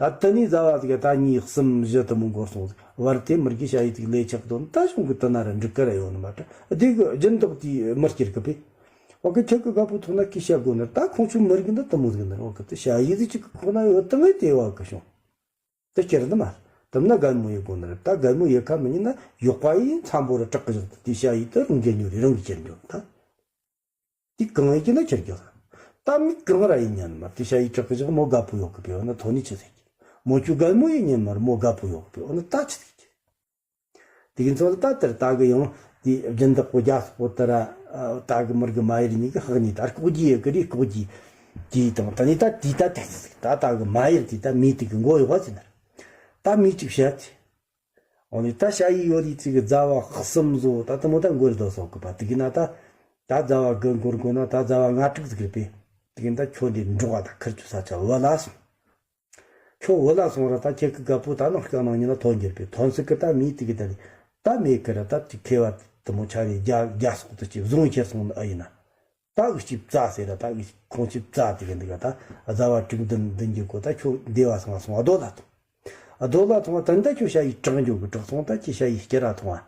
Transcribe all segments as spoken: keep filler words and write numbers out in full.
ད་དེ་ནས་བཟའ་བ་ཟིག་ད་གཉིས་གསུམ་བཞི་དེ་མོ་འགོར་སོང་ཟིག་བར་དེ་མི་རྒས་ཞ་ཡི་ཟིག་ལས་ཆག་དོན་ད་གཞུང་གི་དེ་ན་ར་འགྲིག་གི་ར་ཡོད་ནི་མ་ད་དེ་གི་སྦྱིན་བདག་དེ་མི་སྐྱེར་གི་པས། འོ་གི་ཁྱེད་ཀྱི་རྒད་པོ་ཐོན་ན་ཁྱི་བཤད་དགོས་ནི་རེད། ད་ཁོང་ཚོའི་མི་རིགས་འདི་དེ་མོ་ཟིག་ནི་རེད། འོ་གི་དེ་ཞ་ཡི་ཟིག་ཅིག་གི་ཁོག་ན་ཡོད་དེ་མེད་དེ་བ་གི་བྱུང་། དེ་སྐྱེར་ནི་མ་རེད། དེ་མིན་ན་རྒད་མོ་ཡེ་དགོས་ནི་རེད། ད་རྒད་མོ་ཡེ་ཁ་མི་ཉན་ན་ཡོག་པ་ཡིས་མཚམས་པོ་ར་དྲག་གི་བཞག་དེ་ཞ་ཡི་དེ་རང་གི་ཉོ་རེ་རང་གི་ཁྱེར་འགྱོ་ད། དེ་གང་ཡིན་གྱི་ན་ཁྱེར་རྒྱུ་ལ། ད་མི་གང་ར་ཡིན་ཉན་མ་དེ་ཞ་ཡི་དྲག་གི་བཞག་མོ་རྒད་པོ་ཡོད་གི་པས་ན་ཐོ་ནི་ཆི་ཟིག་གི། མོ་ཁྱོད་རྒད་མོ་ཡིན་ཉན་མ་ར་མོ་རྒད་པོ་ཡོད་གི་པས་ན་ད་ཆི་ཟིག་གི། དེ་གི་ཚོ་ལ་ད་དེར་ད་གི་ཡང་དེ་སྦྱིན་བདག་པོ་རྒྱ་སོག་པོ་དེ་ར་ད་གི་མི་རྒས་མ་ཡེར་གཉིས་ཀྱི་ཧག་གཉིས་ད་ལྐོག་གྱི་ཡོད་གི་རེད། ལྐོག་གྱི་གྱིས་དང་ད་ནི་ད་དེ་ད་དེ་ཟིག་ད་ད་གི་མ་ཡེར་དེ་ད་མི་དེ་གི་མགོ་ཡོད་པ་ཟིན་ན་ད་མི་གཅིག་བཤད་དེ། འོ་ནི་ད་ཞ་ཡི་ཡོད་ལི་ཚིག་གི་ཟླ་བ་གསུམ་བཟོ་ད་དེ་མོ་ད་འགོར་དོ་སོག་གི་པ་དེ་གི་ན་ད་ད་ཟླ་བ་དགུ་འགོར་དགོས་ན་ད་ཟླ་བ་ལྔ་དྲུག་ཟིག་རེད་པས། དེ་གི་ད་ཁྱོད་འདི་འབྲོག་པ་ད་ཁིར་ཆུ་ས་ཆ་བ་ལ་སོང་། ཁྱོད་བ་ལ་སོང་ར་ད་ཁྱེད་ཀྱི་རྒད་པོ་ད་ནང་སྐྱ་ནང་ཉིན་ལ་ཐོན་འགྱུར་པས་ཐོན་སྲིད་གི་ད་མི་དེ་གི་ད་ལི་ད་མེད་གི་ར་ད་དེ་ཁེ་བ་དེ་མོ་ཆ་རེ་རྒྱ་རྒྱ་སོག་ཏུ་ཅི་བཟུང་ཁྱེར་སོང་ནི་ཨ་ཡིན་ན། ད་འུ་ཅིག་བཙའ་ཟེར་ར་ད་འུ་ཅིག་ཁོང་ཅིག་བཙའ་དེ་གི་འདི་ག་ད་ཟླ་བ་དྲུག་བདུན་བདུན་གྱི་གོ་ད་ཁྱོད་འདི་བ་སོང་བ་སོང་རྡོ་ལ་ཐོང་། རྡོ་ལ་ཐོང་བ་ད་འདི་ཁྱོད་ཞ་ཡི་དྲག་འཇོག་གི་དྲག་སོང་ད་ཁྱེད་ཞ་ཡི་སྐྱེ་ར་ཐོང་བ།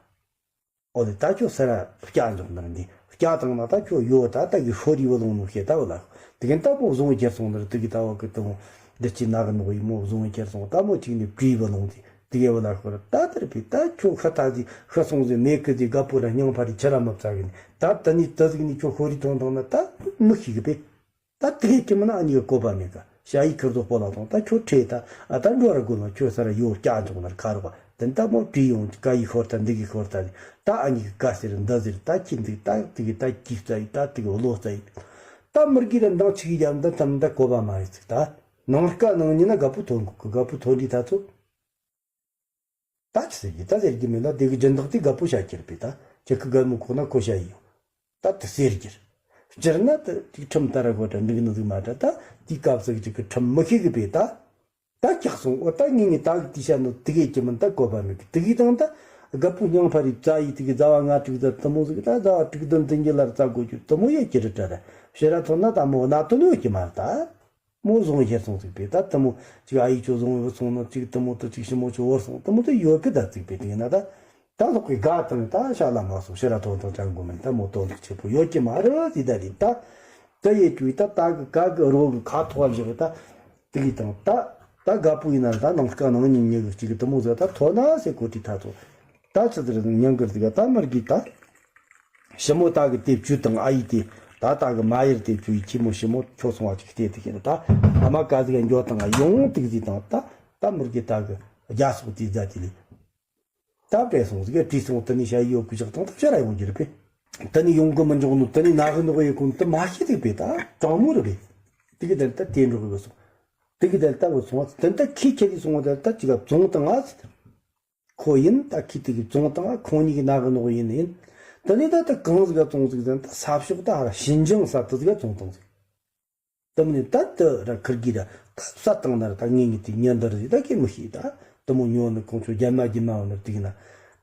འོ་དེ་ད་ཁྱོད་སེ་ར་སྐྱ་འཇོག་ནར་འདི་སྐྱ་དང་ན་ད་ཁྱོད་ཡོད་ད་ད་གི་ཤོ་རི་བ་ལོང་ནོ་ཤེས་ད་བ་ལ་དེ་གི་ད་མོ་བཟུང་ཁྱེར་སོང་ནར་དེ་གི་ད་བ་གི་ད་འདི་ཅི་ན་གི་ནོ་ཡི་མོ་བཟུང་ཁྱེར་སོང་ད་མོ་གཅིག་ནི་བྲིས་བ་ལོང་དེ། དེ་གའི་བུ་ལ་ཤོར་ད་དེར་བས་ད་ཁྱོད་ཤི་ཐ་ཟིག་ཤི་སོང་ཟིག་མེད་གི་ཟིག་རྒད་པོ་ར་སྙིང་ཕ་རི་ཆི་ར་མི་བཙའ་གི་ནི་ད་དེ་ནི་དེ་ཟིག་ནི་ཁྱོད་ཤོ་རི་ཐོང་ཐོང་ན་ད་མི་ཤི་གི་པས། ད་དེ་གི་མིན་ན་ཨ་ནི་གི་གོ་བ་མེད་ག་ཞ་ཡི་ཁིར་ཚོ་སྤོ་ལ་ཐོང་ད་ཁྱོད་ཁྲེ་ད་ཨ་ད་འགྲོ་ར་དགོས་ན་ཁྱོད་ས་ར་ཡོད་སྐྱ་འཇོག་ན་ར་ཁ་རོག་དེ་ད་མོ་བྲིས་ཡོང་ཀ་ཡི་ཤོར་ད་འདི་གི་ཤོར་ད་ད་ཨ་ནི་གི་ཀ་ཟེར་འདི་ཟེར་ད་ཁྱི་འདི་ད་དེ་གི་ད་ཁྱི་བཙའ་ཡི་ད་དེ་གི་བློ་བཙའ་ཡི་ད་མི་རྒས་ར་འདང་ཆི་གི་རྒྱབ་འདི་ད་མི་ད་གོ་བ་མ་ཡི་ཚིག་ད་ནང་སྐ་ནང་ཉིན་ན་རྒད་པོ་ཐོན་གི་རྒད་པོ་ཐོན་དུས་ད་ཚོ། ད་ཅི་ཟེར་གྱི་ད་ཟེར་གྱི་མིན་ལ་དེ་གི་སྦྱིན་བདག་དེ་རྒད་པོ་བཤད་ཀྱི་རེད་པས་ད་ཁྱེད་ཀྱི་རྒད་མོ་ཁོག་ན་ཁོ་བཤད་ཡིན། ད་དེ་ཟེར་གྱི་རེད། སྤྱིར་ན་དེ་ཅིག་ཁྲིམས་ལྟར་ར་གོ་དྲ་འགྲིག་ནི་ཟིག་མ་དྲ་ད་དེའི་སྐབས་སུ་ཅིག་གི་ཁྲིམས་མི་ཤེས་གི་པས་ད། ད་སྐྱག་སོང་འོ་ད་ངས་ངས་ད་གི་དེ་བཤད་ནོ་དེ་གས་ཀྱི་མིན་ད་གོ་བ་མེད་གི་དེ་གས་དང་ད་རྒད་པོ་སྙིང་ཕ་རི་བཙའ་ཡི་དེ་གས་ཟླ་བ་ལྔ་དྲུག་ད་དེ་མོ་ཟིག་ད་ཟླ་བ་དྲུག་བདུན་བདུན་གྱི་ལར་བཙའ་དགོས་རྒྱུ་དེ་མོ་ཡོད་ཀྱི་རེད་དྲ་ར་ཕྱི་ར་ཐོན་ན་ད་མོ་ན་དོན་ཡོད་ཀྱི་མ་རེད་ད། མོ་བཟུང་ཁྱེར་སོང་ཟིག་པས་ད་དེ་མོ་ཅིག་ཨ་ཡེ་ཁྱོད་བཟུང་བུད་སོང་ནོ་ཅིག་དེ་མོ་དེ་ཅིག་ཞི་མོ་ཁྱོད་བོར་སོང་དེ་མོ་དེ་ཡོད་གི་ད་ཟིག་པས་དེ་ཡིན་ན་ད་ད་ལོག་གི་དགའ་དང་ད་ཤ་ལ་མ་སོང་ཕྱི་ར་ཐོན་ཐོན་ཅང་གོ་མིན་ད་མོ་དོན་དུ་ཆེ་པོ་ཡོད་ཀྱི་མ་རེད་ཟིག་ད་རེད་ད་ད་ཡེ་ཅུའི་ད་ད་གི་ག་གི་རོ་གི་ཁ་ཐོག་བཞག་གི་ད་དེ་གི་དང་ད་ད་དགའ་པོ་ཡིན་ན་ད་ནང་སྐ་ནང་ཉིན་ཉི་གི་ཅིག་གི་དེ་མོ་ཟིག་ད་ཐོ་ན་སེ་གོ་ཏི་ད་ཚོ་ད་ཆི་ཟིག་རེད་ཉང་གི་ཟིག་ད་མར་གི་ད། ཞི་མོ་ད་གི་དེབ་ཆུ་དང་ཨ་ཡི་དེ་ད་ད་གི་མ་ཡར་དེབ་ཆུ་ཡི་ཁྱི་མོ་ཞི་མོ་ཁྱོད་སོང་བ་ཅིག་བལྟས་དེ་ཁྱེད་ད་ཨ་མ་ཀ་ཟིག་འགྱོ་དང་ཡོང་དེ་ཟིག་དང་ད་ད་མུར་གི་ད་གི་རྒྱ་སོག་དེ་ཛ་དེ་ལི་ད་བྲེ་སོང་ཟིག་བྲིས་སོང་དེ་ནི་ཞ་ཡི་ཡོད་གི་ཞག་དང་ད་ཕྱིར་ར་ཡོང་རྒྱུ་རེད་པས། དེ་ནི་ཡོང་གི་མི་འཇོག་ནོ་དེ་ནི་ན་གི་ནོ་གི་ཡོད་གོ་ནོ་དེ་མ་ཤེས་དེ་པས་ད་དྲང་མོ་རེད་པས། དེ་གི་དེ་ད་དེ་འགྲོ་གི་སོང་། དེ་གི་དེ་ད་བུད་སོང་བ་དེ་ད་ཁྱི་ཁྱེར་གི་སོང་བ་དེ་ད་ཅི་ག་བཙོང་དང་ཨ་ཟིག་ཁོ་ཡིན་ད་ཁི་དེ་གི་བཙོང་དང་ཁོང་གཉིས་ཀྱི་ནང་གི་ནོ་ཡིན་ཡིན། དེ་ནས་ད་ད་གང་ཟིག་ག་བཙོང་ཟིག་ཟེར་ན་ད་ས་ཕྱོགས་ད་ཧ་ར་ཞིན་ཅང་ས་དེ་ཟིག་ག་བཙོང་དང་ཟིག་དེ་མིན་ད་དེ་ར་ཁིར་གི་ར་ད་ས་དང་ན་ར་ད་ངེད་གཉིས་དེ་ཉན་འདི་ར་ཟིག་ད་ཁྱེད་མི་ཤེས་ད་དེ་མོ་ཉོ་ནི་ཁོང་ཚོ་རྒྱ་མ་རྒྱ་མ་བ་ནི་དེ་གི་ན་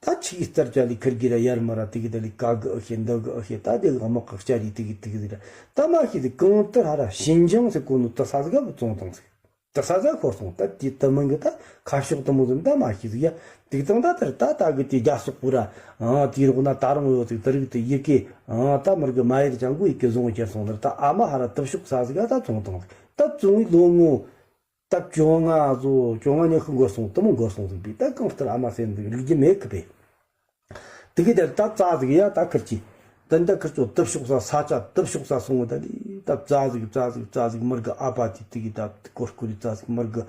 ད་ཆི་གི་རྩར་ཅ་ལི་ཁིར་གི་ར་ཡར་མ་ར་དེ་གི་ད་ལི་ཀ་གི་ཨ་ཤེ་འདི་གི་ཨ་ཤེ་ད་དེ་གི་དམག་གི་ལྕགས་རི་དེ་གི་དེ་གི་ཟིག་ར་ད་མ་ཤེས་ཟིག་གང་དེ་ཧ་ར་ཞིན་ཅང་ཟེར་གོ་ནོ་དེ་ས་ཟིག་ག་བཙོང་དང་ཟིག་དེ་ས་ས་ཤོར་སོང་ད་དེ་དེ་མིན་གི་ད་ཁ་ཕྱོགས་དེ་མོ་ཟིག་ད་མ་ཤེས་ཟིག་ཡ། དེ་དང་ད་དེར་ད་ད་གི་དེ་རྒྱ་སོག་པོ་ར་ཨང་དེ་རོགས་ན་ད་རུང་ཡོད་ཟིག་དེ་རིགས་དེ་ཡི་གེ་ཨང་ད་མར་གི་མ་ཡེར་ཅང་གོ་ཡི་གེ་བཟུང་ཁྱེར་སོང་ནར་ད་ཨ་མ་ཧ་ར་དེབ་ཤོག་ས་ཟིག་ཡ་ད་བཙོང་དང་ཟིག་ད་བཙོང་བའི་ལོ་ངོ་ད་བཅོ་ལྔ་བཟོ་བཅོ་ལྔ་ཉི་ཤུ་འགོར་སོང་དེ་མོ་འགོར་སོང་ཟིག་པས་ད་གང་ལྟར་ཨ་མ་སེམས་ཟིག་རིག་རྒྱུ་མེད་གི་པས། དེ་གི་དེར་ད་རྩྭ་ཟིག་ཡ་ད་ཁིར་གྱིས། དེ་འདྲ་ཁིར་ཚོ་དེབ་ཤོག་ས་ས་ཆ་དེབ་ཤོག་ས་སོང་བ་ད་ལི་ད་རྩྭ་ཟིག་རྩྭ་ཟིག་རྩྭ་ཟིག་མར་གི་ཨ་ཕ་དེ་དེ་གི་ད་གོར་ཀུ་རི་རྩྭ་ཟིག་མར་གི་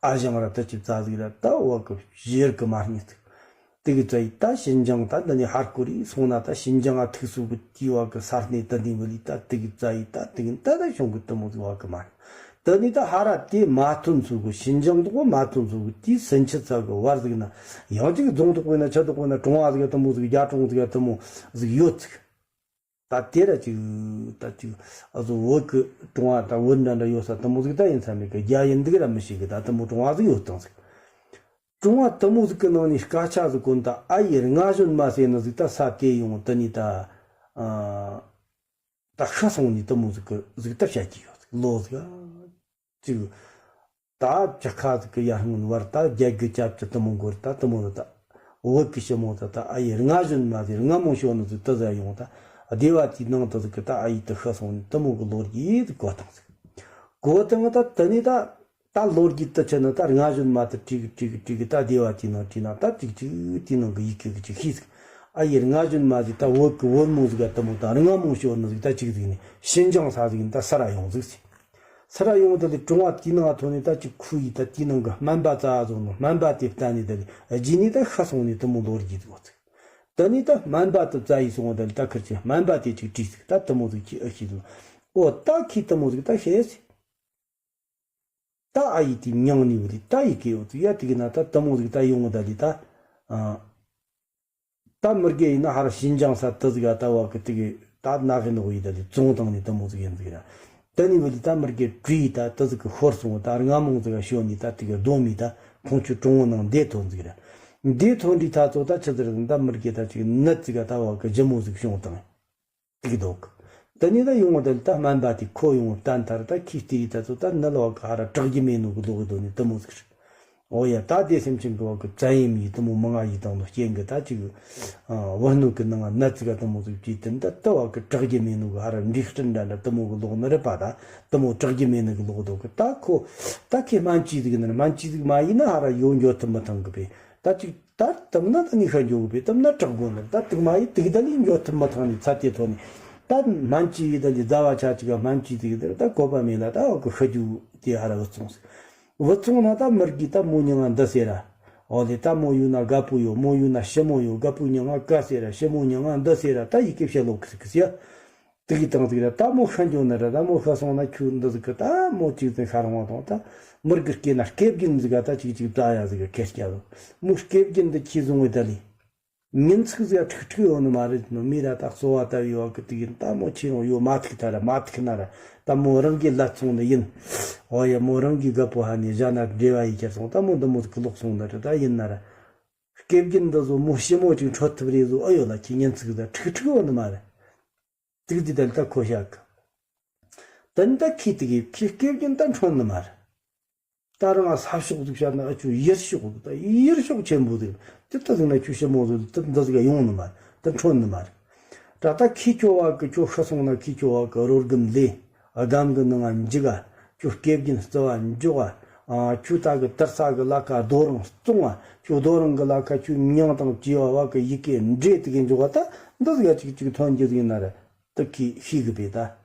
ཨ་ཞང་ར་ད་ཅི་རྩྭ་ཟིག་ར་ད་བ་གི་ཞེར་གི་མ་རྙེད་ཟིག་དེ་གི་རྩྭ་ཡི་ད་ཞིན་ཅང་ད་འདི་ནས་ཧར་ཀུ་རི་སོང་ན་ད་ཞིན་ཅང་ཨ་ཐུག་སུ་གི་དེ་བ་གི་ས་གནས་ད་འདི་བ་ལི་ད་དེ་གི་རྩྭ་ཡི་ད་དེ་གི་ད་ད་ཤོང་གི་དེ་མོ་ཟིག་བ་གི་མ་རྙེད། དེ་ནས་ད་ཧ་ར་དེ་མ་ཐོན་ཚུལ་གི་ཞིན་ཅང་དུ་མ་ཐོན་ཚུལ་གི་དེའི་སུན་ཆི་ཚ་གི་བར་ཟིག་ན་ཡང་ཅིག་རྫོང་དུ་དཔེ་ན་ཆ་དུ་དཔེ་ན་གྲོང་བ་ཟིག་དེ་མོ་ཟིག་རྒྱ་གྲོང་ཟིག་དེ་མོ་ཟིག་ཡོད་ཚིག་ད་དེ་ར་ཅིག་ད་ཅིག་ཨ་ཟོ་བོད་གི་གྲོང་བ་ད་བོད་འདྲ་འདྲ་ཡོད་ས་དེ་མོ་ཟིག་ད་ཡིན་ས་མེད་གི་རྒྱ་ཡིན་འདུག་ར་མི་ཤེས་གི་ད་དེ་མོ་གྲོང་བ་ཟིག་ཡོད་དང་ཟིག་གྲོང་བ་དེ་མོ་ཟིག་གི་ནང་ནས་སྐད་ཆ་ཟིག་གོ་ད་ཨ་ཡེ་རྔ་བཞོན་མ་ཟེར་ནི་ཟིག་ད་ས་དེ་ཡོང་དེ་ནས་ད་ཨ། ད་ཤི་སོང་ནི་དེ་མོ་ཟིག་གི་ཟིག་ལྟ་བྱ་གི་ཡོད་ཟིག་ལོ་ཟིག་ཨ། ཅིག་ ད་ཅི་ཁ་ཟིག་གི་ཡར་སྔོན་བར་ད་རྒྱ་གི་ཅབ་ཅི་དུ་མོ་འགོར་ད་དུ་མོ་རུ་ད། བོད་ཀྱི་ཞི་མོ་ད་ད་ཨ་ཡེ་རྔ་བཞོན་མ་ཟེར་རྔ་མོང་ཞོ་ནི་ཟིག་དུ་ཟ་ཡོང་ད། སྡེ་བ་དེའི་ནང་དུ་ཟིག་གི་ད་ཨ་ཡེ་དུ་ཤི་སོང་ནི་དུ་མོ་གི་ལོ་རྒྱུས་ཟིག་གོ་བཏང་ཟིག་གོ་བཏང་ད་དུ་ནི་ད། ད་ལོ་རྒྱུས་དུ་ཆེ་ན་ད་རྔ་བཞོན་མ་དུ་དྲིས་གི་དྲིས་གི་དྲིས་གི་ད་སྡེ་བ་དེའི་ནང་དྲིས་ན་ད་ཅིག་ཅིག་དེའི་ནང་གི་ཡི་གེ་གི་ཅིག་ཤེས་ཟིག་ཨ་ཡེ་རྔ་བཞོན་མ་ཟིག་ད་བོད་ཀྱི་བོད་མོ་ཟིག་ག་དུ་མོ་ད་རྔ་མོང་ཞོ་ནི་ཟིག་ད་ཅིག་ཟིག་ནི་ཤིན་ཅང་ས་ཟིག་ནི་ད་སི་ར་ཡོང་ཟིག་ཟིག་སི་ར་ཡོང་དུ་ལས་གྲོང་བ་དེའི་ནང་ཐོན་ནས་ད་ཅིག་ཁུ་ཡི་ད་དེའི་ནང་གི་སྨན་པ་རྩ་བཟུང་ནོ་སྨན་པ་དེ་བསྟན་ནས་ད་ལས་རྗེས་ནས་ད་ཤི་སོང་ནས་དུ་མོ་ལོ་རྒྱུས་ཟིག་ཡོད་ཟིག་དེ་ནས་ད་སྨན་པ་དེ་བཙལ་ཡི་སོང་བ་ད་ལས་ད་ཁིར་ཆེ་སྨན་པ་དེ་ཅིག་དྲིས་ཟིག་ད་དུ་མོ་ཟིག་ཁྱེད་ཨ་ཤེས་ཟིག་འོ་ད་ཁྱེད་དུ་མོ་ཟིག་ད་ཤེས་ཟིག་ད་ཨ་ཡེ་དེ་མྱང་ནི་བུ་ལི་ད་ཡི་གེ་འོ་ཙི་ཡ་དེ་གི་ན་ད་དུ་མོ་ཟིག་ད་ཡོང་བ་ད་ལི་ད། ཨ། ད་མི་རྒན་ཡིན་ན་ཧ་ར་ཤིན་ཅང་ས་དུ་ཟིག་ག་ད་བ་གི་དེ་གི་ད་ན་གི་ནོ་ཡི་ད་ལི་བཙོང་བཏང་ནི་དུ་མོ་ཟིག་ཡིན་ཟིག་ར། ད་ནི་བུ་ལི་ད་མི་རྒན་བྲིས་ད་དུ་ཟིག་གི་ཤོར་སོང་ད་རྔ་མོང་ཟིག་ག་ཤོར་ནི་ད་དེ་གི་སྡོམ་མི་ད་ཁོང་ཆུ་གྲོང་བོ་ནང་འདས་ཐོན་ཟིག་ར། འདས་ཐོན་དུས་ད་ཚོ་ད་ཆི་ཟིག་ར་ད་མི་རྒན་ད་ཅིག་ནད་ཟིག་ག་ད་བ་གི་ལྗིད་མོ་ཟིག་བྱུང་བཏང་། ཏིག་འདུག་དེ་ནས་ད་ཡོང་བ་དེ་ད་སྨན་པ་དེ་ཁོ་ཡོང་བ་བསྟན་ཐར་ད་ཁྱི་སྟེ་ཡི་ད་ཚོ་ད་ནི་ལོག་ག་ར་དྲག་རྒྱུ་མེད་ནོ་གི་ལོག་གི་དོ་ནི་དུ་མོ་ཟིག་རེད། འོ་ཡ་ད་དེ་སེམས་ཅན་གི་བ་གི་བཙན་གཡེམ་ཡིས་དུ་མོ་མང་ང་ཡིས་དང་ནོ་རྐྱེན་གི་ད་ཅིག་བུ་སྣོད་གི་ནང་ནད་ཟིག་ག་དུ་མོ་ཟིག་བཅུས་ཏེ་ད་ད་བ་གི་དྲག་རྒྱུ་མེད་ནོ་གི་ཧ་ར་འབྲས་སྤྲིན་འདྲ་འདྲ་དུ་མོ་གི་ལོག་ནི་རེད་པ། ད་དུ་མོ་དྲག་རྒྱུ་མེད་ནི་གི་ལོག་དོ་གི་ད་ཁོ་ད་ཁྱི་སྨན་བཅོས་ཟིག་ནི་སྨན་བཅོས་ཟིག་མ་ཡིན་ན་ཧ་ར་ཡོ་འགྱོ་ཐུབ་མི་ཐང་གི་པས། ད་ཅིག་ད་དུམ་ན་ད་ནི་ཤ་འཇོག་པས་དུམ་ན་དྲག་དགོས་ནི་ད་དུག་མ་ཡི་དུག་ད་ལི་འཇོག་ཐུབ་མ་ཐང་ནི་ཚ་དེ་ཐོག་ནི་ད་སྨན་བཅོས་ཡི་ད་ལི་ཟླ་བ་ཆ་གཅིག་ག་སྨན་བཅོས་དུག་ད་ད་བཀོད་པ་མེད་ལ་ད་འོ་གི་ཤ་རྒྱུ་དེ་ཧ་ར་བུ་ཚོང་ཟིག་བུ་ཚོང་ན་ད་མི་རྒྱུ་ད་མོ་མྱིང་ང་འདི་ཟེར་ར། འོ་ལེ་ད་མོ་ཡུ་ན་དགའ་པོ་ཡོ་མོ་ཡུ་ན་ཞི་མོ་ཡོ་དགའ་པོ་མྱིང་ང་ཀ་ཟེར་ར་ཞི་མོ་མྱིང་ང་འདི་ཟེར་ར་ད་ཡི་གེ་བཤད་ལོ་གི་ཟིག་གི་ཟེར། དེ་གི་དང་ཟིག་ར་ད་མོ་ཤ་འཇོག་ན་ར་ད་མོ་ཤ་སོང་ན་ཁྱོད་འདི་ཟིག་གི་ད་མོ་གཅིག་ཟིག་ཤ་རང་བ་དང་ད་མི་རྒི་སྐེ་ན་སྐེ་རྒྱན་ཟིག་ག་ད་གཅིག་གཅིག་བཙའ་ཡ་ཟིག་གི་ཁེར་སྐྱ་ཟིག་མོ་སྐེ་རྒྱན་འདི་ཁྱི་བཟུང་བའི་ད་ལི་ཉིན་ཚིག་ཟིག་ཁྲིག་ཁྲིག་ཡོང་ནི་མ་རེད་ནོ་མི་ར་ད་གསོ་བ་ལྟ་བུའི་བ་གི་དེ་གི་ད་མོ་ཁྱི་རང་ཡོ་མ་ཐུག་ད་ར་མ་ཐུག་ན་ར་ད་མོ་རང་གི་ལ་སོང་ནི་ཡིན། འོ་ཡ་མོ་རང་གི་རྒད་པོ་ཧ་ནི་བཞག་ན་འབྲེལ་བ་ཡི་ཁྱེར་སོང་ད་མོ་འདི་མོ་ཟིག་གི་ལོག་སོང་ན་ར་ད་ཡིན་ན་ར་སྐེ་རྒྱན་འདི་ཟོ་མོ་ཞི་མོ་ཅིག་འཕྲོད་ཐུབ་རེད་ཟོ་ཨ་ཡོ་ལ་ཁྱི་ཉིན་ཚིག་ཟིག་ཁྲིག་ཁྲིག་ཡོང་ནི་མ་རེད། དུག་འདི་དལ་ད་ཁོ་བཞག་གི། དེ་ནི་ད་ཁྱི་དེ་གི་ཁྱི་སྐེ་རྒྱན་ད་འཕྲོད་ནི་མ་རེད། ད་རང་ས་ཕྱོགས་ཟིག་བཤད་ན་ཨ་ཆུ་ཡུལ་ཕྱོགས་ཟིག་ད་ཡུལ་ཕྱོགས་ཆེན་པོ་ཟིག་དེ་ད་ཟིག་ན་ཆུ་ཞི་མོ་ཟིག་དེ་འདི་ཟིག་ཡོང་ནི་མ་རེད་ད་འཕྲོད་ནི་མ་རེད། ད་ད་ཁྱི་ཁྱོ་བ་གི་ཁྱོ་ཤི་སོང་ན་ཁྱི་ཁྱོ་བ་གི་རོ་སྒམ་ལས། སྒམ་གི་ནང་ང་འཇུག་ག་ཁྱོད་སྐེ་རྒྱན་རྩི་བ་འཇོག་ག་ཁྱོད་ད་གི་དུར་ས་གི་ལ་ཁ་རྡོ་རིང་བཙོང་ག་ཁྱོད་རྡོ་རིང་གི་ལ་ཁ་ཁྱོད་མྱིང་དང་བཅས་པ་བ་གི་ཡི་གེ་འབྲས་དེ་གི་འཇོག་ག་ད་འདི་ཟིག་ཡ་གཅིག་གཅིག་ཐོན་རྒྱུ་ཟིག་ཡིན་ན་ར་ད་ཁྱི་ཤི་གི་པས་ད།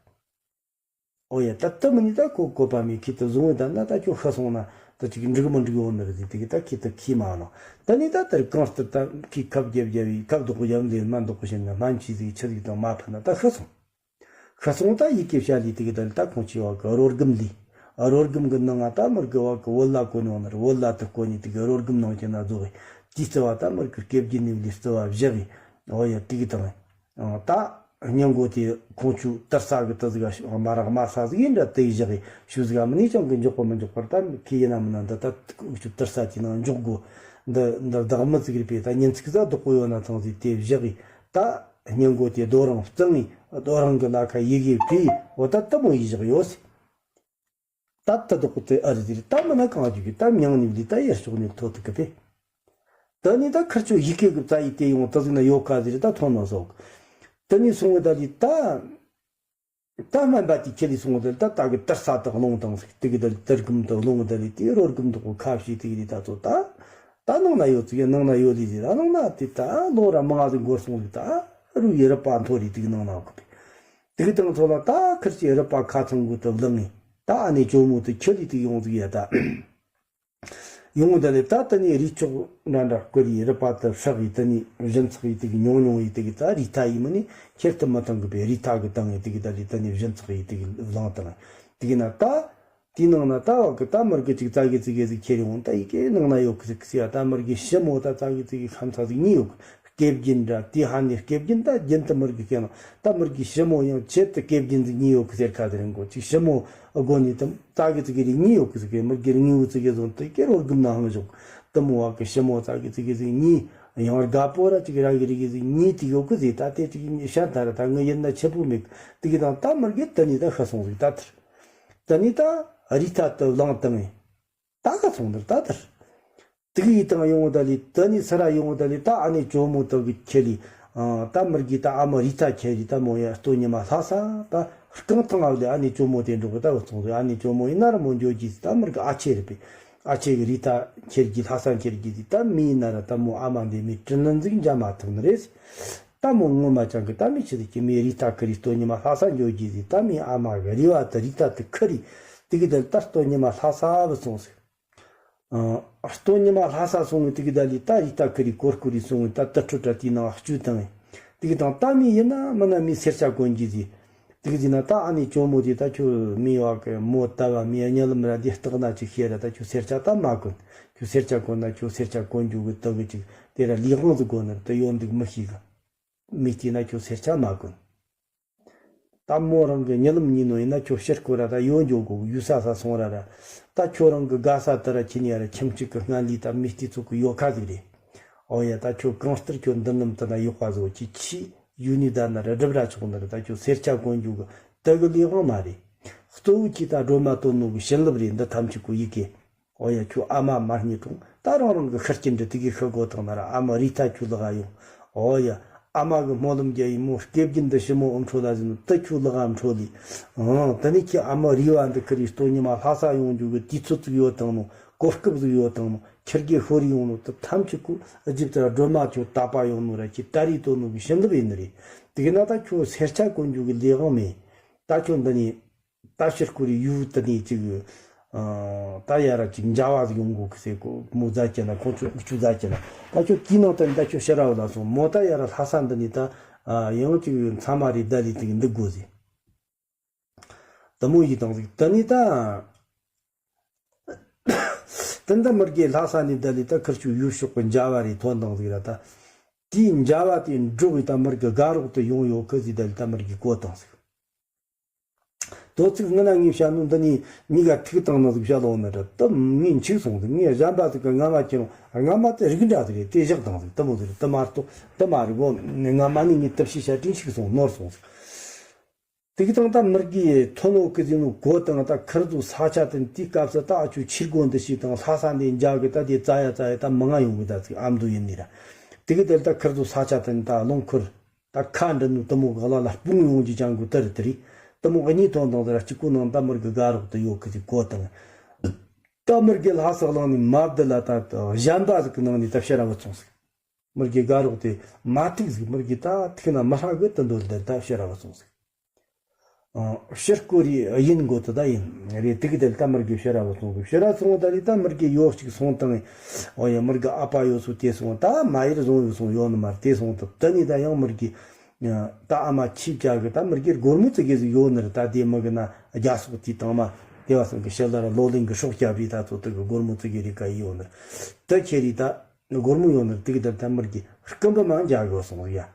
ཨོ་ཡ་ད་ད་མི་ནི་ད་ཁོ་བཀོད་པ་མེད་ཁྱི་ད་བཟུང་བའི་ད་ན་ད་ཁྱོད་ཤི་སོང་ན་ད་གཅིག་འགྲིག་མི་འགྲིག་ཡོང་ནི་རེད་དེ་གི་ད་ཁྱི་ད་ཁྱི་མ་ནོ། ད་ནི་ད་དེར་གང་ལྟར་ད་ཁྱི་ཁབ་རྒྱབ་རྒྱབ་བའི་ཁབ་རྡོག་པོ་རྒྱབ་ལས་སྨན་རྡོག་པོ་བྱིན་ན་སྨན་ཆི་ཟིག་ཆི་ཟིག་དང་མ་ཕན་ན་ད་ཤི་སོང་། ཤི་སོང་ད་ཡི་གེ་བཤད་ལི་དེ་གི་ད་ད་ཁོང་ཆེ་བ་གི་རོ་སྒམ་ལི། རོ་སྒམ་གི་ནང་ང་ད་མི་རྒི་བ་གི་བོད་ལྭ་གོན་ཡོང་ནི་རེད། བོད་ལྭ་དེ་གོན་ནི་དེ་གི་རོ་སྒམ་ནང་གི་ན་རྫོགས་གི་དེའི་རྩི་བ་ད་མི་རྒི་སྐེ་རྒྱན་ནི་ལི་རྩི་བ་བཞག་གི། ཨོ་ཡ་དེ་གི་དང་། ད་སྙིང་མགོ་དེ་ཁོང་ཆུ་དར་ས་གི་དེ་ཟིག་དམར་དམར་ས་ཟིག་ཡིན་འདྲ་དེ་བཞག་གི་ཤུ་ཟིག་མི་ནི་ཅང་གི་མགྱོགས་པ་མི་མགྱོགས་པར་ད་ཁི་ཡིན་ན་མིན་ན་འདི་ད་ཁོང་ཆུ་དར་ས་དེ་ནང་འཇོག་དགོ། འདི་འདི་བདག་མི་ཟིག་རེད་པས་ད་ཉིན་ཚིག་ཟ་རྡོག་པོ་ཡོད་ན་ཐང་ཟིག་དེ་བཞག་གི་ད། སྙིང་མགོ་དེ་རྡོ་རིང་གཙང་ངི་རྡོ་རིང་གི་ལ་ཁ་ཡི་གེ་བྲིས་འོ་ད་ལྟ་མོ་ཡི་བཞག་ཡོད་ཟེར། ད་ལྟ་རྡོག་དེ་ཨ་རི་ཟེར་ད་མི་ན་གང་རྒྱུ་གི་ད་མྱང་ནི་ལི་ད་ཡར་ཕྱོགས་ནས་ཐོ་ཐུག་གི་པས། ད་ནི་ད་ཁིར་ཆོ་ཡི་གེ་གི་རྩ་ཡི་དེ་ཡོང་ད་ཟིག་ན་ཡོད་ཀ་ཟེར་ད་ཐོན་ནོ་སོག་ད་ནི་སོང་བ་ད་ལི་ད། ད་སྨན་པ་དེ་ཁྱེར་ལས་སོང་བ་ད་ལི་ད་ད་གི་དར་ས་དང་རླུང་དང་ཟིག་དེ་གི་ད་ལི་དར་གུམ་དང་རླུང་ད་ལི་དེ་རོ་གུམ་དང་ཁ་ཕྱེ་དེ་གི་ལི་ད་ཚོ་ད། ད་ནང་ན་ཡོད་ཚིག་ནང་ན་ཡོད་ལི་ཟེར་ནང་ན་དེ་ད་ལོ་ར་མང་ང་ཟིག་འགོར་སོང་ཟིག་ད་རུ་ཡི་རི་པ་མཐོ་རི་དེ་གི་ནང་ན་གི་པས། དེ་གི་དང་ཚོ་ལ་ད་ཁིར་ཆེ་རི་པ་ཁ་ཚང་གུ་ད་བླངས་ངེ་ད་ཨ་ནེ་ཇོ་མོ་དེ་ཁྱེར་ལི་དེ་ཡོང་ཟིག་ཡ་ད། ཡོང་ད་ལེ་ད་ད་ནི་རི་ཅོག་འདྲ་འདྲ་བསྐོར་ཡི་རི་པ་དེ་སྲེག་ཡི་ད་ནི་བཞིན་ཚགས་ཡི་དེ་གི་ཉུང་ཉུང་ཡི་དེ་གི་ད་རི་ཐ་ཡི་མི་ནི་ཁྱེར་ཐུབ་མ་ཐང་གི་པའི་རི་ཐ་གི་དང་ཡི་དེ་གི་ད་ལི་ད་ནི་བཞིན་ཚགས་ཡི་དེ་གི་བླངས་དང་དེ་གི་ན་ད་དེའི་ནང་ན་ད་བ་གི་ད་མི་རྒི་ཅིག་ཙ་གི་ཙི་གི་ཟིག་ཁྱེར་ཡོང་ད་ཡི་གེ་ནང་ན་ཡོད་གི་ཟིག་ཟེར་ཡ་ད་མི་རྒི་ཞི་མོ་ད་ཙ་གི་ཙི་གི་ཁམ་ཚ་ཟིག་གཉིས་ཡོད་གི་སྐེ་རྒྱན་འདྲ་དེ་ཧ་ནི་སྐེ་རྒྱན་ད་རྒྱན་དུ་མི་རྒི་སྐེ་ན་ད་མི་རྒི་ཞི་མོ་ཡང་ཆེད་དུ་སྐེ་རྒྱན་ཟིག་གཉིས་ཡོད་གི་ཟེར་ཁ་ཟེར་འགོ་ཅིག་ཞི་མོ་སྒོ་ནི་དམ། ཙ་གི་ཙི་གི་རིགས་གཉིས་ཡོད་གི་ཟིག་གི་མི་རྒྱུ་དངོས་པོ་ཙི་གི་བཟུང་དུ་ཀེ་རོ་རྒུམ་ན་ཧང་ཞོག་དུ་མོ་བ་གི་ཞི་མོ་ཙ་གི་ཙི་གི་ཟིག་གཉིས། ཡང་རྒད་པོ་ར་ཅིག་ར་གི་རིགས་གི་ཟིག་གཉིས་ཏིག་ཡོད་གི་ཟིག་ད་དེ་ཅིག་གཉིས་ཤ་ད་ར་ད་ངི་ཡིན་ན་ཆེ་པོ་མེད་གི་དི་གི་དང་ད་མི་རྒྱུ་དུ་ནི་ད་ཤི་སོང་ཟིག་ད་ཐར། དུ་ནི་ད་རི་ཐ་དུ་བླངས་དང་ངི། ད་ག་སོང་ནི་རེད་ད་དེར། དེ་གི་ཡི་དང་ཡོང་ད་ལི་དེ་ནི་སི་ར་ཡོང་ད་ལི་ད་ཨ་ནེ་ཇོ་མོ་དེ་གི་ཁྱེར་ལི། ད་མི་གི་ད་ཨ་མ་རི་ཐ་ཁྱེར་ལི་ད་མོ་ཡ་སྟོད་ཉི་མ་ལྷ་ས་ད་རྐང་ཐང་ཨ་ལི་ཨ་ནེ་ཇོ་མོ་དེ་འགྲོ་གི་ད་བུ་ཚོང་ཟིག་ཨ་ནེ་ཇོ་མོ་ཡིན་ན་ར་མོ་འགྱོ་གི་ཟིག་ད་མི་གི་ཨ་ཆེ་རེད་པས། ཨ་ཆེ་གི་རི་ཐ་ཁྱེར་གི་ལྷ་ས་ཁྱེར་གི་ཟིག་ད་མི་ཡིན་ན་ར་ད་མོ་ཨ་མ་འདི་མི་དྲིན་ལན་ཟིག་འཇལ་མ་ཐུབ་ནི་རེད། ད་མོ་ངོ་མ་ཅང་གི་ད་མི་ཆི་ཟིག་གི་མི་རི་ཐ་ཁི་རི་སྟོད་ཉི་མ་ལྷ་ས་འགྱོ་གི་ཟིག་ད་མི་ཨ་མ་གི་རི་བ་ད་རི་ཐ་དེ་ཁི་རི་དེ་གི་དེ་ད་སྟོད་ཉི་མ་ལྷ་ས་བུ་ཚོང་ཟིག་ཨ། སྟོད་ཉི་མ་ལྷ་ས་སོང་བའི་དེ་གི་ད་ལི་ད་རི་ད་ཁི་རི་གོར་ཁུ་རི་སོང་བའི་ད་ད་ཁྲུ་ཏྲ་དེའི་ནང་བཅུ་དང་། དེ་གི་དང་ད་མི་ཡིན་ན་མིན་ན་མི་སེར་ཆ་གོན་གྱི་ཟིག་དེ་གི་ཟིག་ན་ད་ཨ་ནེ་ཇོ་མོ་དེ་ད་ཁྱོད་མི་བ་གི་མོ་ད་བ་མི་གཉིད་ལམ་ར་འདི་སྟག་ན་ཅིག་ཤེས་ར་ད་ཁྱོད་སེར་ཆ་ད་མ་གོན། ཁྱོད་སེར་ཆ་གོན་ན་ཁྱོད་སེར་ཆ་གོན་རྒྱུ་གི་ད་གི་ཅིག་དེ་ར་ལི་དབང་ཟིག་གོན་ནི་ར་ད་ཡོད་འདུག་མི་ཤེས་གི་མི་སྐྱིད་ན་ཁྱོད་སེར་ཆ་མ་གོན། ད་མོ་རང་གི་གཉིད་ལམ་ཉིན་ནོ་ཡིན་ན་ཁྱོད་ཕྱིར་སྐོར་ར་ད་ཡོད་འགྱོ་གོ་ཡུལ་ས་ས་སོང་ར་ར། ད་ཁྱོད་རང་གི་དགའ་ས་དེ་ར་ཁྱི་ཉལ་ར་ཁྱིམ་གཅིག་གི་སྔ་ལི་ད་མི་སྟེ་ཚོ་གི་ཡོད་ཁ་ཟིག་རེད། ཨོ་ཡ་ད་ཁྱོད་གང་ལྟར་ཁྱོད་འདི་ནམ་དུ་ན་ཡོད་པ་བཟོ་ཁྱི་ཆི་ཡུལ་ནི་ད་ན་ར་སྒྲུབ་ར་ཆོག་ན་ར་ད་ཁྱོད་སེར་ཆ་གོན་རྒྱུ་གི་དེ་གི་ལས་དབང་མ་རེད། གཙོ་བོ་ཁྱི་ད་སྒྲོལ་མ་དོན་ནོ་གི་བྱིན་རླབས་རེད་འདི་ཐམས་ཅད་གོ་ཡི་གེ་ཨོ་ཡ་ཁྱོད་ཨ་མ་མ་རྙེད་རུང་ད་རང་རང་གི་ཤི་རྐྱེན་འདྲི་དེ་གི་ཤི་དགོ་དང་ན་ར་ཨ་མ་རི་ཐ་ཁྱོད་ལག་ཡོང་། ཨོ་ཡ། ཨ་མ་གི་སྨོན་ལམ་རྒྱ་ཡིན་མོ་སྐེ་རྒྱན་འདི་ཞི་མོ་ཨུམ་ཁྲོ་ལ་ཟིན་ནོ་ད་ཁྱོད་ལག་ཨམ་ཁྲོ་ལི། ཨང་། ད་ནི་ཁྱི་ཨ་མ་རི་བ་འདི་ཁི་རི་སྟོད་ཉི་མ་ལྷ་ས་ཡོང་རྒྱུ་གི་དུས་ཚོད་ཅིག་ཡོད་དང་ནོ་གོ་སྐབས་ཟིག་ཡོད་དང་ནོ་ཁྱི་རྒྱལ་ཤོར་ཡོང་ནོ་ད་ཐམས་ཅད་ཀོ་ཨི་ཇིབ་ཏི་ར་སྒྲོལ་མ་ཁྱོད་ད་པ་ཡོང་ནོ་ར་ཁྱི་ད་རི་དོ་ནོ་གི་བྱིན་རླབས་ཡིན་ནི་རེད། དེ་གི་ན་ད་ཁྱོད་སེར་ཆ་གོན་རྒྱུ་གི་ལས་དབང་མེད། ད་ཁྱོད་འདི་ནི། ད་ཕྱིར་ཁོ་རེ་ཡུལ་དེ་ནས་ཅིག་ཨ། ད་ཡ་ར་ཅིག་མཇལ་བ་ཟིག་ཡོང་དགོ་གི་ཟེར་གོ་མོ་མཛའ་གྱི་ན་ཁོང་ཚོ་འུ་ཆུ་མཛའ་གྱི་ན་ད་ཁྱོད་དེའི་ནང་དུ་ད་ཁྱོད་ཕྱིར་ར་བ་ལ་སོང་མོ་ད་ཡ་ར་ལྷ་ས་འདི་ནས་ད་ཨ། ཡང་ཅིག་མཚམས་མ་རེ་ད་ལི་ཏིག་འདུག་དགོ་ཟེར། དེ་མོ་ཡི་དང་ཟིག་དེ་ནས་ད་དེ་འདི་མི་རྒྱའི་ལྷ་ས་ནས་ད་ལི་ད་ཁིར་ཆུ་ཡུལ་ཕྱོགས་གི་མཇལ་བ་རེ་ཐོན་དང་ཟིག་ར་ད་དེའི་མཇལ་བ་དེ་འགྲོ་བའི་ད་མི་རྒྱ་དགའ་རོགས་དུ་ཡོང་ཡོད་གི་ཟིག་ད་ལི་ད་མི་རྒྱའི་གོ་དང་ཟིག་དོ་ཚིགས་ངི་ན་ངས་བཤད་ནོ་འདི་ནི་མྱི་ག་ཐིག་བཏང་ན་ཟིག་བཤད་ལོ་ནི་རེད་དུ་ངས་འཆིག་སོང་ཟིག་ངས་གཞན་པ་ཟིག་གི་རྔ་མ་ཁྱེར་རུང་རྔ་མ་དེ་རིགས་འདྲ་ཟིག་རེད་དེ་བཞག་དང་ཟིག་དུ་མོ་ཟིག་རེད་དུ་མ་གཏོགས་དུ་མ་རིག་གོ་རྔ་མ་ནི་ངས་དུ་ཕྱི་བཤད་དྲིན་ཆིག་སོང་ནོར་སོང་ཟིག་དེ་གི་དང་ད་མི་རྒྱའི་ཐོ་ནོ་གི་ཟིག་ནོ་གོ་དང་ད་ཁིར་ཚོ་ས་ཆ་དེ་དེའི་སྐབས་སུ་ད་ཨ་ཆུ་ཕྱིར་གོ་འདི་ཞིག་དང་ལྷ་ས་འདི་འཇག་གི་ད་དེ་ཙ་ཡ་ཙ་ཡ་ད་མི་ང་ཡོང་གི་ད་ཟིག་ཨ་མདོ་ཡིན་ནི་ར་དེ་གི་དེ་ད་ཁིར་ཚོ་ས་ཆ་དེ་ད་རླུང་ཁུར། ད་ཁ་འདྲི་ནུ་དུ་མོ་ག་ལ་ལ་སྤུང་ཡོང་གི་ཅང་གུ་དར་དེ་རི་དུ་མོ་གཉིས་ཐོན་དང་དེ་ར་གཅིག་གུ་ནང་ད་མི་རྒྱ་དགའ་རོགས་དུ་ཡོད་གི་ཅིག་གོ་དང་། ད་མི་རྒྱ་ལྷ་ས་གླིང་ནས་མར་དེ་ལ་ད་གཞན་པ་ཟིག་གི་ནང་ནས་ད་ཕྱིར་ར་བུད་སོང་ཟིག་མི་རྒྱ་དགའ་རོགས་དེ་མ་ཐུག་ཟིག་མི་རྒྱ་ད་ཐུག་ན་མི་ཧྲ་གི་དུ་འདོད་དེ་ད་ཕྱིར་ར་བུད་སོང་ཟིག་ཨ། ཕྱིར་སྐོར་རེ་ཡིན་དགོ་དུ་ད་ཡིན་རེད་དེ་གི་དེ་ལ་ད་མི་རྒྱ་ཕྱིར་ར་བུད་སོང་ཟིག་ཕྱིར་ར་སོང་ད་ལི་ད་མི་རྒྱ་ཡོག་ཅིག་སོང་དང་། ཨོ་ཡ་མི་རྒྱ་ཨ་ཕ་ཡོད་སོ་དེ་སོང་ད་མ་ཡེར་བཟུང་ཡོད་སོང་ཡོད་ནི་མ་རེད་དེ་སོང་དུ་ད་ནི་ད་ཡང་མི་རྒྱ། ད་ཨ་མ་ཁྱི་བྱ་གི་ད་མི་རྒྱ་སྒོར་མོ་ཙི་གེ་ཟིག་ཡོད་ནི་རེད་ད་དེ་མི་གི་ན་རྒྱ་སོག་དེ་དང་མ་དེ་བ་སང་གི་ཤེལ་ལ་ར་ལོ་ལིང་གི་སྲོག་སྐྱབས་རེད་ད་ཚོ་དུ་གི་སྒོར་མོ་ཙི་གེ་རེ་ག་ཡི་ཡོད་ནི་རེད་ད་ཁྱེད་རེད་ད་སྒོར་མོ་ཡོད་ནི་རེད་དེ་གི་ད་ད་མི་རྒྱ་སྐུམ་པ་མང་རྒྱ་གི་སོང་ཡ།